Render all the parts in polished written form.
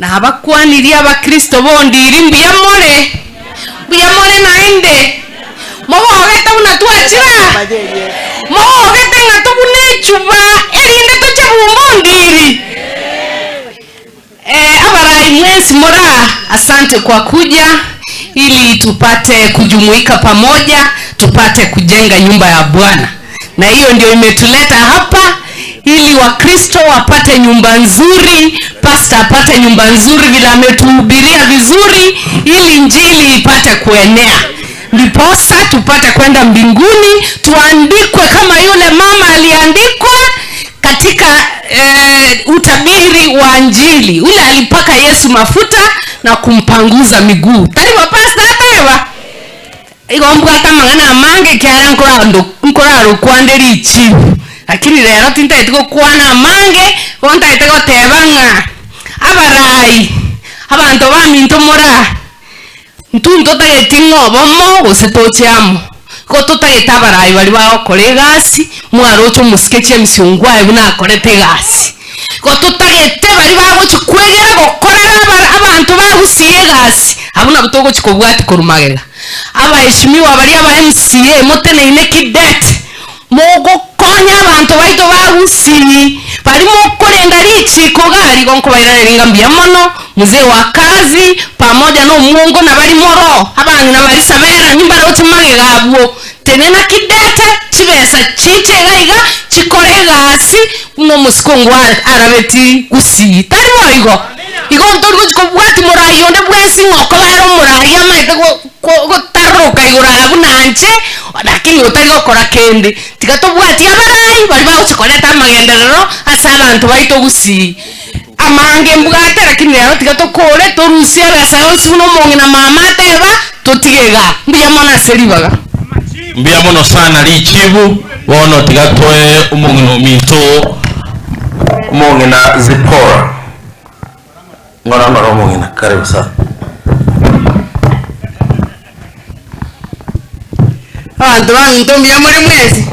Nabakwanirie Abakristo bondiri, mbuya more? Mbuya more naende? Mogogete buna twachire aa? Mogogete ng'a tobune echuba erinde toche bumba ondiri? Eh, abarai mwensi more aa, asante kwa kuja ili tupate kujumuika pamoja, tupate kujenga nyumba ya Bwana. Na hiyo ndio imetuleta hapa ili Wakristo wapate nyumba nzuri, pastor apate nyumba nzuri vile ametuhubiria vizuri, ili injili ipate kuenea, ndiposa tupate kwenda mbinguni, tuandikwe kama yule mama aliandikwa katika eh, utabiri wa Injili, ule alipaka Yesu mafuta na kumpanguza miguu. Tari bo pastor ateba? Igo mbwate amang'ana amange ekiagera nkorando nkorarokwa nde richibu, lakini rero tintageti gokwana amange, igo ntagete goteba ng'a abarai, abanto baminto more aa, intwe ntotageti ng'a obomo gose toche amo, igo totagete abarai baria bagokora egasi, mwaroche omosike James Ongwae buna akorete egasi. Igo totagete baria bagochia kwegera gokorera abara abanto ba Gusii egasi, abwo nabwo togochia kobwatia korwa magega. Abaheshimiwa baria aba MCA moteneine kidete, mogokonya abanto baito ba Gusii, baria mokorenda richiko iga rigo nkobairaneria ng'a mbuya mono, mzee wa kazi, pamoja na omwongo na baria moroo, abang'ina baria Sabera nimbaroche magega abwo. Tenena kidete, chibesa chiche iga iga, chikore egasi buna omosike ongo arabeti gusii. Tari boigo? Igo ntori gochi kobwatia morai onde bwensi ng'a okoba ere omorai amaete gotaroroka igoro aya buna anche, lakini otari gokora kende. Tiga tobwatie abarai baria bagochi koreta amagenderero ase abanto baito gusii. Amange mbwate, lakini rero tiga tokore, torusie ebesa yonsi buna omong'ina mama ateba, totige igaa. Mbuya mono ase ribaga. Mbuya mono sana richibu, bono tiga toe omong'ina ominto omong'ina Zipporah. Ng'ora ng'ora omong'ina, karibu sana. Abanto baminto mbuya more mwensi?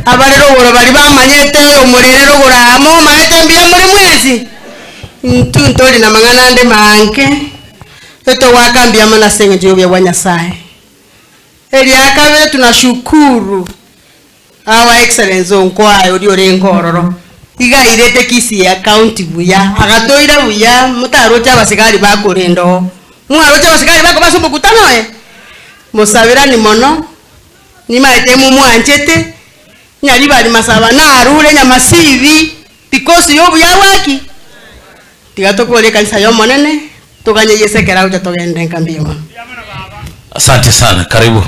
Abare rogoro baria bamanyete oyomorere rogoro aa momaete mbuya more mwensi? Intwe ntori namang'ana ande manke, etogoaka mbuya mono ase eng'encho y'obuya bwa Nyasaye. Eria kabere tunashukuru Our Excellency Onkwaya oria orenge ororo, iga airete Kisii county buya, agatoira buya, motaroche abasigari bakorenda oo. Mwaroche abasigari bakoba ase omokutano oye? Mosabirani mono, nimaete momwanchete, Nyaribari Masaba narure Nyamasibi because y'obuya bwaki? Tiga tokore ekanisa y'Omonene, toganye Yeso ekero agocha togende nka mbuya mono. Asante sana, karibu.